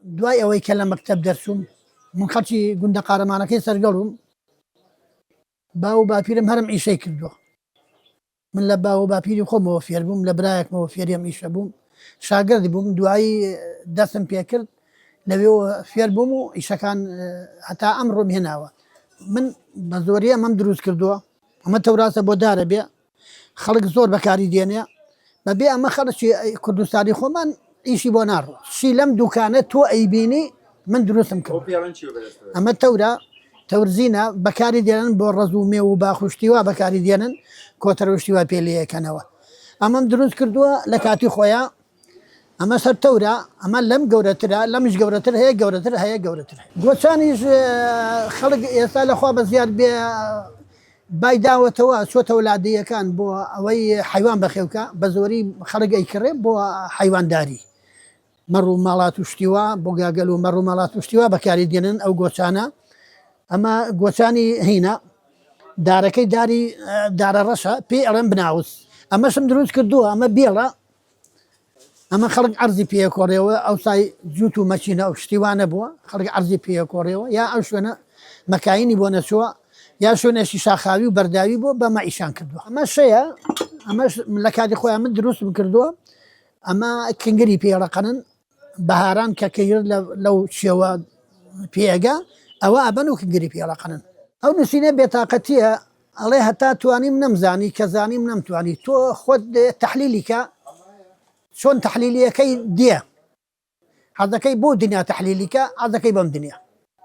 دوای ئەوەی کە لە مەکتەب دەرچووم، من خەڵکی گوندە قارەمانەکەی سەرگەڵ بووم، باو و باپیرم هەرم ئیشەی کردووە. من لە باو و باپیری خۆمەوە فێر بووم، لە برایەکمەوە فێری ئەم ئیشە بووم، شاگرد بووم، دوایی دەستم پێکرد، لەوێوە فێر بووم و ئیشەکان هەتا ئەمڕۆم هێناوە. من بە زۆری ئەمەم دروست کردووە، ئەمە تەوراسە بۆ دارە بێ، خەڵک زۆر بەکاری دێنێ بەبێ ئەمە خەڵکی کوردستانی خۆمان ئیشی بۆ ناڕۆ چی لەم دوکانە تۆ ئەیبینی من دروستم کرد ئەمە تەورە تەورزینە بەکاری دێنن بۆ ڕەز و مێو و باخشتی وا بەکاری دێنن کۆتەرەشتی وا پێ لەکەنەوە ئەمەم دروست کردووە لە کاتی خۆیان ئەمە سەر تەورە ئەمە لەم گەورەترە لەمش گەورەتر هەیە گەورەتر هەیە گەورەتر گۆچانیش خەڵک ئێستا لەخوا بە زیاد بێ بای داوەتەوە چۆتەوە لادێیەکان بۆ ئەوەی حەیوان بەخێوکا بە زۆری خەڵک ئەیکڕێ بۆ حەیوانداری مەڕ و ماڵات و شتی وا بۆ گاگەل و مەڕ و ماڵات و شتی وا بەکاری دێنن ئەو گۆچانە ئەمە گۆچانی هینە دارەکەی داری دارە ڕەشە پێی ئەڵێن بناوس ئەمەشم دروست کردووە ئەمە بێڵە ئەمە خەڵک عەرزی پێ کۆڕێەوە ئەوسای جووت و مەچینە ئەو شتی وا نەبووە خەڵک عەرزی پێ کۆڕێەوە یا ئەو شوێنە مەکاینی بۆ نەچووە یا شوێنێکی شاخاوی و بەرداوی بۆ بەمە ئیشان کردووە ئەمە شەیە ئەمەش لە کاتی خۆیان من دروستم کردووە ئەمە کنگری پێڕەقەنن بەهاران کە کەیر لەو شێوە پێگە ئەوە ئەبەن و کنگری پێڕەقەنن ئەو نووسینە بێتاقەتیە ئەڵێ هەتا توانیم نەمزانی کە زانیم نەمتوانی تۆ خۆت تەحلیلی کە چۆن تەحلیلیەکەی دێ حەزەکەی بۆ دنیا تەحلیلی کە حەزەکەی بەم دنیا.